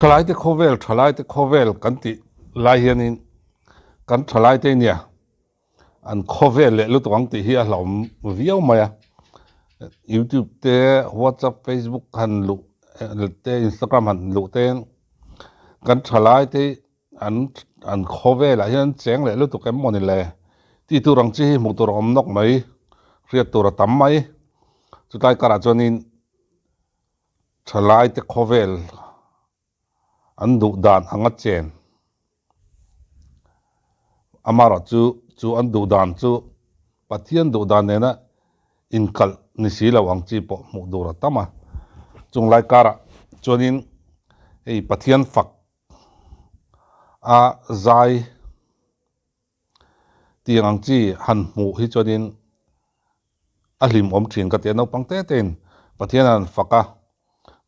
Thalaite khawvel, thalaite khawvel kan tih lai hianin kan thalaite nia an khawvel leh lutuk ang tih hi a hlauhawm viau mai a. Youtube te, WhatsApp, Facebook han luh te, Instagram han luh te kan thalaite an an khawvelah hian an cheng leh lutuk em mawni le tih tur ang chi hi hmuh tur a awm nawk mai, hriat tur a tam mai. Chutlai karah chuanin Thalaite khawvel an duh dan anga chen amaherawh chu chu an duh dan chu Pathian duh dan nena inkalh ni si lo ang chi pawh hmuh tur a tam a. Chung lai karah chuanin hei Pathian fak a zai Tiang ang chi han hmuh hi chuanin a hlimawm thin ka ti a, naupang te tein Pathian han fak a,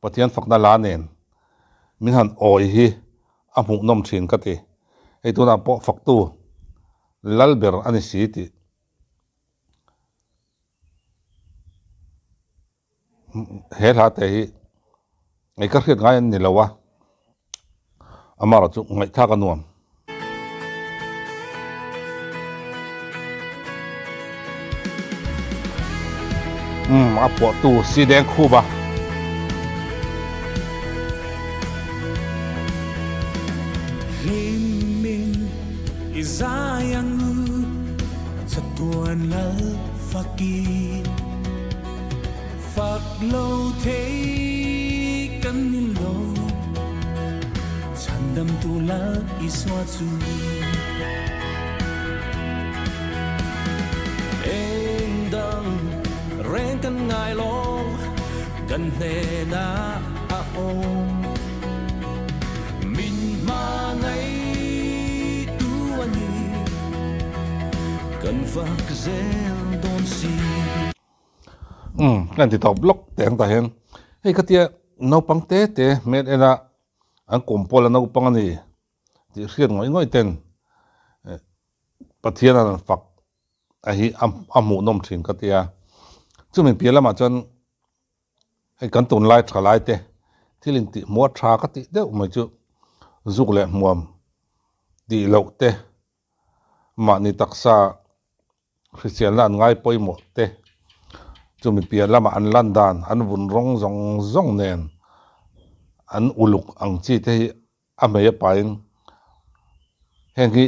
Pathian fakna la nen min han awi hi a hmuhnawm thin ka ti. Hei tunah pawh faktu lal ber a ni si tih. He hla te hi ngei ka hriat ngai an ni lo a, amaherawh chu ngaihthlak a nuam. Umm a phuahtu si deng khup a. Hlim i zai ang u chatuan lal fakin. Fak lo thei kan ni lo, chhandamtu Lal Isua chu. Eng dang reng kan ngai lo, kan hnenah a awm. Min hmangaihtu a ni, kan fak zel dawn si. Umm ka inti tawp lawk teh ang tah hian hei khatia naupang te te hmel en a an kum pawl a naupang a ni tih hriat ngawih ngawih ten Pathian an fak a hi a hmuhnawm thin ka tia chumi piah lamah chuan hei kan tunlai tha lai te thil intih hmuh a tha ka tih deuh mai chu zuk leh hmuam tih loh te mahni taksa Hriselna an ngai pawimawh te, chumi piah lamah an lan dan, an vun rawng zawng zawng nen an uluk ang chi te hi a hmei a pain heng hi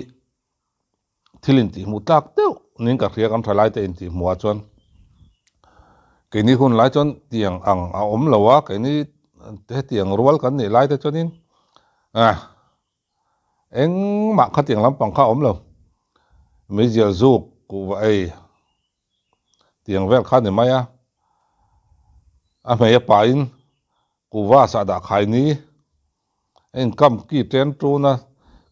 thil intihhmuh tlak deuh niin ka hria kan thalai te intihhmuh ah chuan keini hun lai chuan tiang ang a awm lo a, keini hetiang rual kan nih lai te chuanin ah. Engmah khatiang lampang kha a awm lo. Meizial zuk kuhva ei tiang vel kha a ni mai a. A hmei a pahin kuhva sahdah khai ni a inkam ki ṭen ṭun a,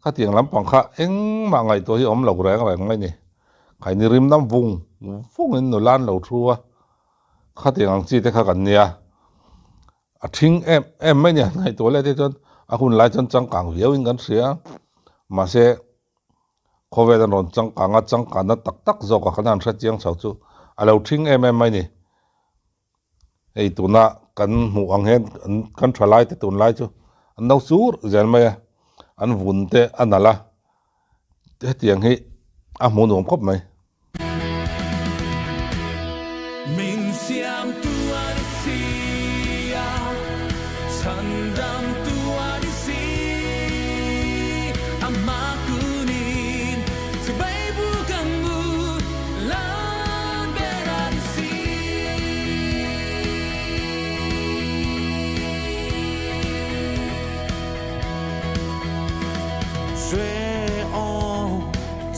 khatiang lampang kha engmah ngaihtuah hi a awm lo reng reng mai ni. Khai ni rim nam vung vungin nula an lo thu a, khatiang ang chi te kha kan nia. A thing em em mai nia ngaihtuah leh te chuan a hun lai chuan changkang viau in kan hria mahse khawvel an rawn changkang a changkanna tak tak zawk ah khan an hre chiang chho chu a lo thing em em mai ni hei tuna kan hmuh ang hian kan tha lai te tunlai chu an lo sur zel mai a an vun te a nalh a hetiang hi a hmuh nuam khawp mai. Min siamtu a ni si a, chhandamtu a ni si. Amah kunin chibai bu kan mu lan ber a ni si.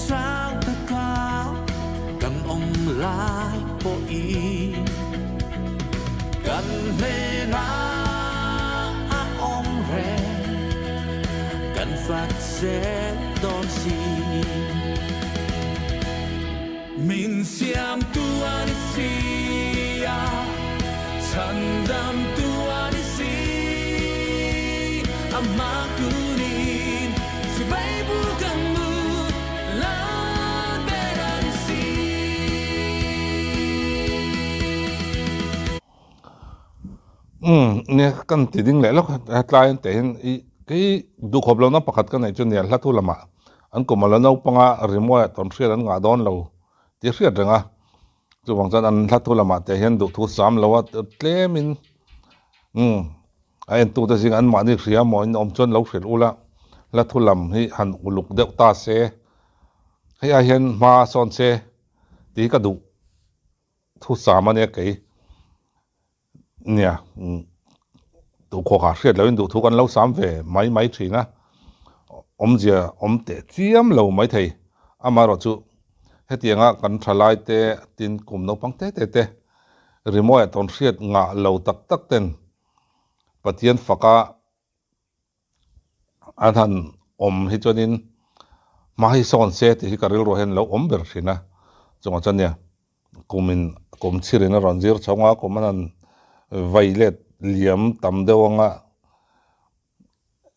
Chau taka kan awm lai pawhin kan hnenah a awm reng, kan fak zel dawn si. Min siamtu a ni si a, chhandamtu a ni si. Amah kunin chibai bu kan mu lal ber a ni si. Umm nia kan ti ding leh lawk a, hetlai an teh hian i. Kei duhkhawp lohna pakhat ka neih chu nia hla thu lamah an kum a la naupanga rimawiah tawn hriat an ngah dawn lo tih hriat reng a. Chuvang chuan an hla thu lamah te hian duhthu sam lo a tlemin umm a entute zingah an mahni hria maw in awm chuan lo hrilh ula hla thu lam hi han uluk deuh ta se hei ai hian hma sawn se tih ka duh thu sam a nia kei nia duhkhawkah hriat loin duhthu kan lo sam ve mai mai thin a awmzia awm teh chiam lo mai thei amaherawh chu hetianga kan thalai te tin kum naupang te te te rimawi ah tawn hriat ngah lo tak tak ten Pathian faka an han awm hi chuanin hma hi sawn se tih hi ka rilruah hian lo awm ber thin a chungah chuan nia kumin kum chhirin a rawn zir chho a kum an han vai let liam tam deuh anga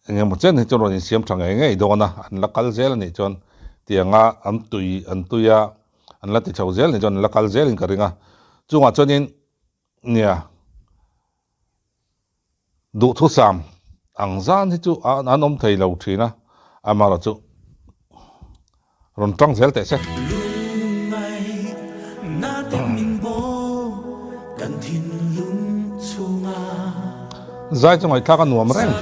eng emaw chen hi chuan rawn insiam tha ngei ngei dawn a an la kal zel a nih chuan tianga an tui an tui a an la ti chho zel a nih chuan an la kal zelin ka ring a chungah chuanin nia. Duhthusam ang zan hi chu an awm thei lo thin a, amaherawh chu rawn tang zel teh se. Zai chu ngaihthlak a nuam reng.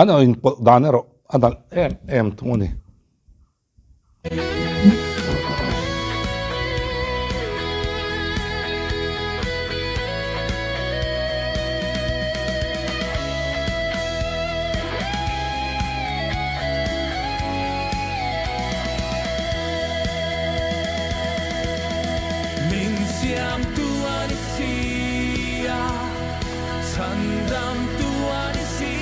An inpawlh dan erawh a nalh em em thung a ni. Min siamtu a ni si a, chhandamtu a ni si.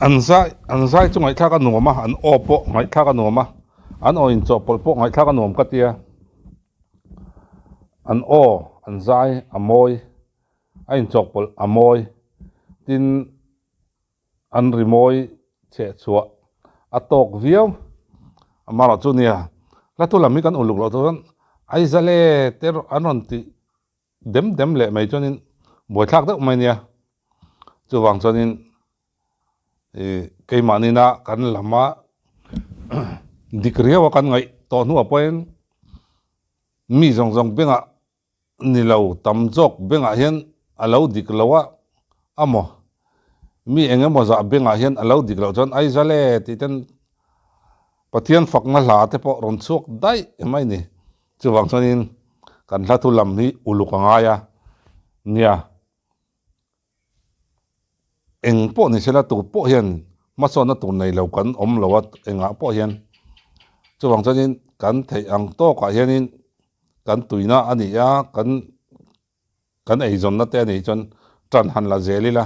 An zai an zai chu ngaihthlak a nuam a an aw pawh ngaihthlak a nuam a an aw inchawhpawlh pawh ngaihthlak a nuam ka tia an aw an zai a mawi a inchawhpawlh a mawi tin an rimawi chheh chhuah a tawk viau amaherawh chu nia hla thu lam hi kan uluk loh chuan Aizale te an rawn tih dem dem leh mai chuanin buaithlak deuh mai nia chuvang chuanin ih keimah nina kan lam a dik riau a kan ngaih tawh hnuah pawhin mi zawng zawng bengah Ni lo, tam zawk bengah hian a lo dik lo a, a maw? Mi eng emaw zah bengah hian a lo dik loh chuan Aizal e tih ten Pathian fakna hla te pawh rawn chhuak daih mai ni. Chuvang chuanin kan hla thu lam hi uluk a ngai a, nia. Eng pawh ni sela tur pawh hian hmasawnna tur nei lo kan awm lo a engah pawh hian chuvang chuanin kan theih ang tawkah hianin kan tuina a ni a kan kan eizawnna te a nih chuan tan han la zel ila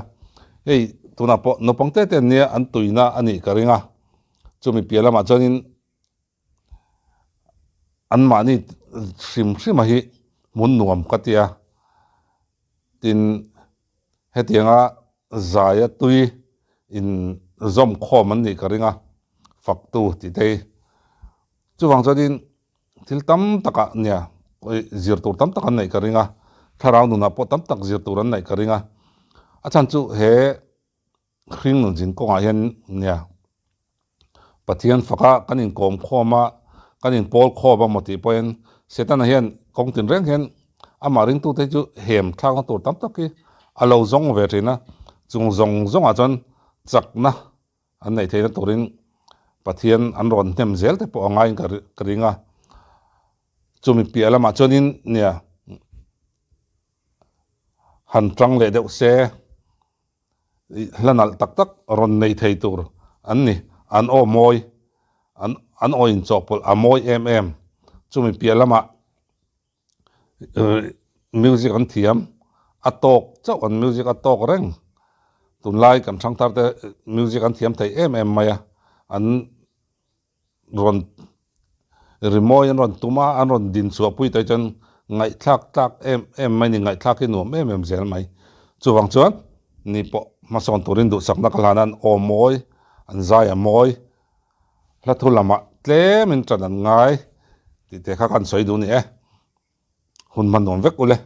hei tunah pawh naupang te te an nia an tuina a nih ka ring a chumi piah lamah chuanin anmahni hrim hrim a hi hmun nuam ka tia tin hetianga zaia tui in zawm khawm an nih ka ring a faktu tih te hi chuvang chuanin thil tam takah nia zir tur tam tak an neih ka ring a thlarau nunah pawh tam tak zir tur an neih ka ring a a chhan chu he Hring nun zin kawngah hian nia Pathian faka kan inkawm khawm a, kan inpawl khawm a maw tih pawhin Setana hian kawng tinreng hian amah ringtute chu hem thlakna tur tam tak hi a lo zawng ve thin a, chung zawng zawngah chuan chakna an neih theihna turin Pathian an rawn hnem zel te pawh a ngaiin ka ring a. Chumi piah lamah chuanin nia han tang leh deuh se hla nalh tak tak rawn nei thei tur an ni. An aw mawi, an an aw inchawhpawlh a mawi em em. Chumi piah lamah music an thiam a tawk chauh an music a tawk reng. Tunlai kan hrangthar te music an thiam thei em em mai a, an rawn rimawi an rawn tum a, an rawn din chhuah pui tawh hi chuan ngaihthlak tlak em em mai a ni, ngaihthlak hi nuam em em zel mai. Chuvang chuan ni pawh hmasawn turin duhsakna ka hlan a, an aw mawi, an zai a mawi, hla thu lamah tlemin ṭan an ngai tih te kha ka han sawi duh a ni e. Hun hman nuam vek ule.